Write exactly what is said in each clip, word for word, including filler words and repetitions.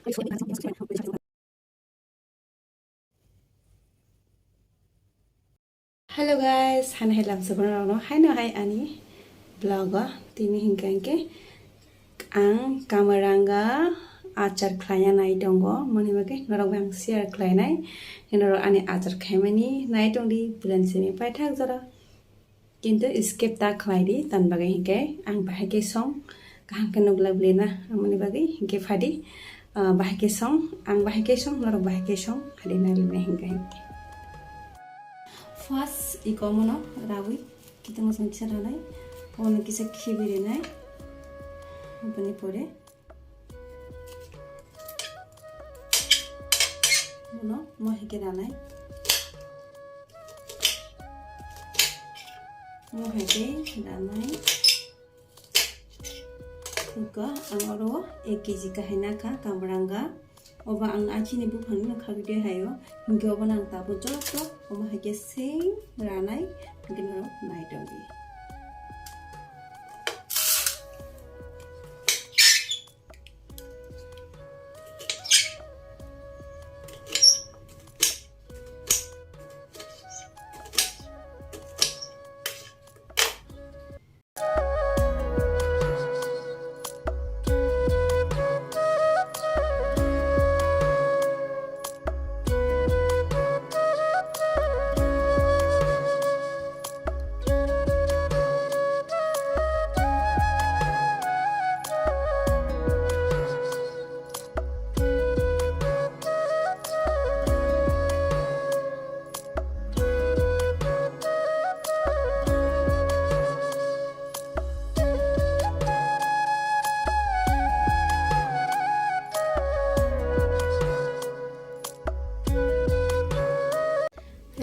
Hello guys, hano hai lamsa bono rokno haino hai ani vlog o tini hinkha hinkhe ang kamaranga achar khlaina nai tongo, moni bagwi norok bai ang share khlainai, norok ani achar khaimani nai tongdi, bulen simi paithak jora. Kintu skip ta khlai di, tan bagwi hinkhe ang bahai khe song kaham khe nukla bwlwi na, amoni bagwi hinkhe phadi, ah, bahai khe song, ang bahai khe song, norok bahai khe song, hadi na lina hinkhe hinkhe. First iko mono rawi, kita masang kisa ranai, ono kisa khibi rinai, aboni pore. Bono mo hai khe ranai. Mo hai khe ranai. Iko ang oro ek K G kahai nakha kamaranga. Obo ang achini buphangno khagwi de haio. Hinkhe obo nang tabuk joto omo hai khe same ranai. Hinkhe norok nai tongdi.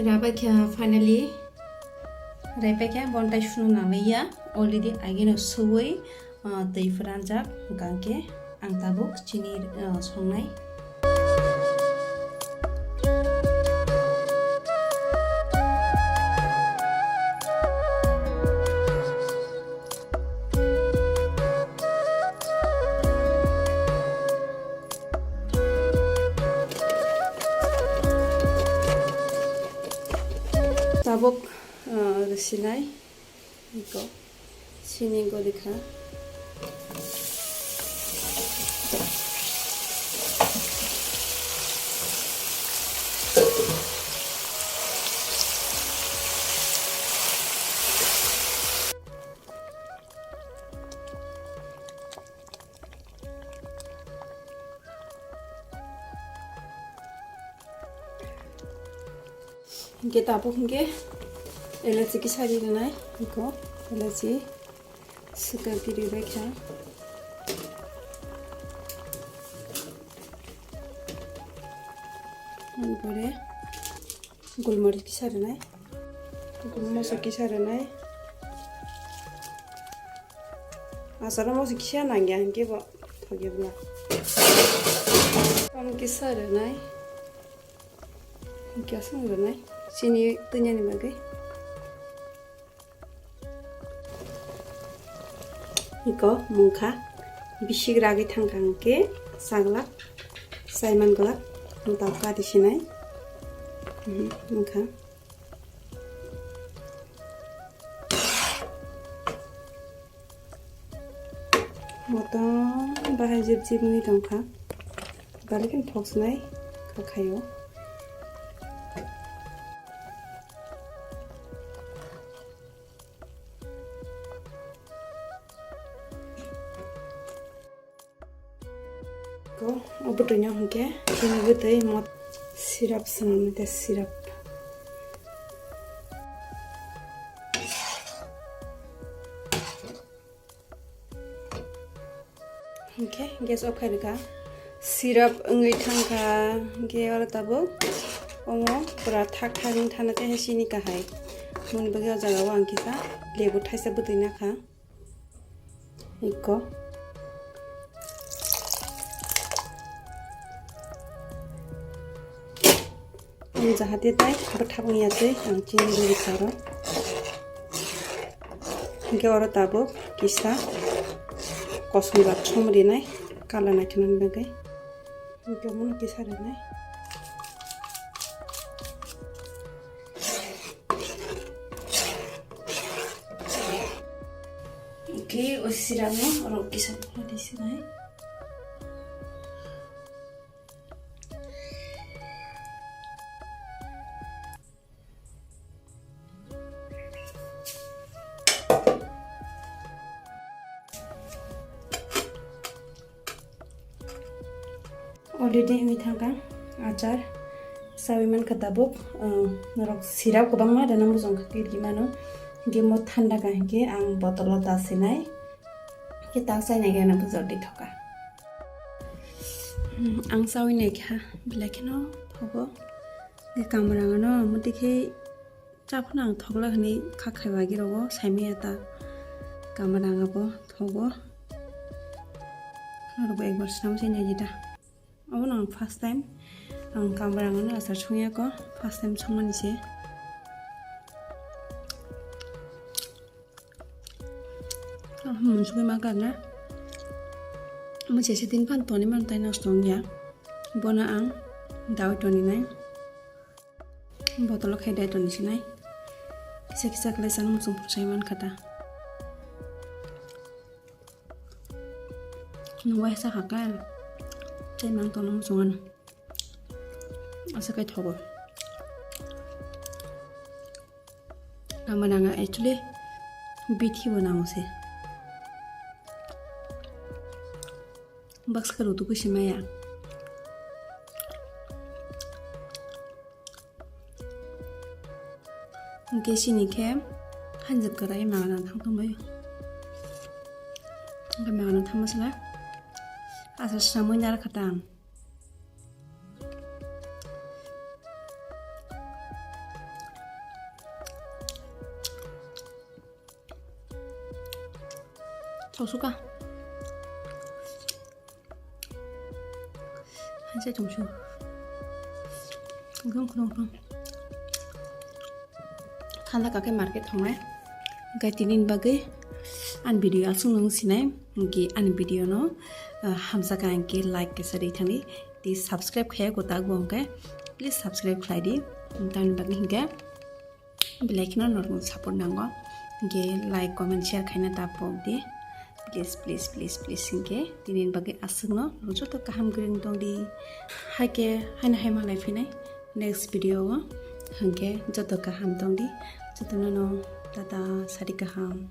Rabai khe finally, raipai khe bontai suno nangliya, already ageno suwi, ah, twi phuranjak, hwnkhe ang tabuk chini, ah, songnai. Tabuk, ah, rwsinai. Iko sini goli kha. Hinkhe tabuk hinkhe elachi kisa ri rwnai, iko elachi swkang kiri bai kha. Boni pore gulmorich kisa rwnai, gulmorich kisa rwnai. Asaro moso kisa nangya hinkhe bo thogya bwla. Tamo kisa rwnai. Hinkhe aswk rwnai. Chini twngyani bagwi. Iko mungkha. Bisik ragwi thangkha hinkhe chaglak. Chaiman glak. Motao kati sinai. Mhm, mungkha. Motom bahai jeb jeb wngwi tongkha. Balikin thok swnai kha khaio. Ko, o bwtwino hinkhe chini bwtwi mo sirap swnam te sirap. Hinkhe gas off khairwkha. Sirap wngwi thangkha, hinkhe oro tabuk omo pura thak thak wng thana tei hai sini kahai. Moni bagwi o jaga o ang kisa lebu thaisa bwtwi nakha. Iko. Ang jahate tai bwthak wngya tei ang chini rwrwkha oro. Hinkhe oro tabuk kisa kosom rok som rinai colour naithoknani bagwi. Hingke omono kisa rwnai. Hingke o siramo oro kisa phano di sinai. Already wngwi thangkha achar, sawi mankha tabuk, ah, norok sirap kwbangma rwna muchungkha kirki mano, hingke mo thanda kha hingke ang botolo da sinai. Khe tak chainai khe no bujor di thoka. Hmm, ang chawi nai kha, belai kheno thogo. Khe kamrang no mudi khe chaphno ang thokla hwnwi kha khai wagi rogo saimaya ta. Kamrang abo thogo. Norokbo ekbar swnam se nai di ta. Abono ang first time, ang kamrang no achar songya ko, first time songmani se. Ah, munsugwi ma karna. Mo sese din phan toni man tai nosto wngya. Bono ang dawi toni nai. Botolo khai dai toni sinai. Kisa kisa khlai chana muchung phuru sai man kha ta. Nung waisa kha khe. Tei mang tona muchung ano. Asa kai thogo. Ama nanga actually bithi bo nango se. Baksa ka rutu kusi maya. Hingke sini khe hanjak kwrai magana thang tongbai. Hingke magana thangma sala asa samui nara khatang. Thoksuka. Hanse tongsu. Khulung khulung khulung. Thanda kake market thongnai. Hingke tini ni bagwi ani video aswk nung sinai. Hingke ani video no, ah, hamjak kha hingke like kaisa ri thangdi. Tei subscribe khaya kwtak bo hingke please subscribe khlai di. Tamni bagwi hingke belai kheno norokni support nango. Hingke like, comment, share khaina ta pok di. Please, please, please, please, hingke tini bagwi aswkno norok joto kaham kwrwng tong di. Haike haino hai malai phinai next video o. Hingke joto kaham tong di. Jotono no tata sari kaham.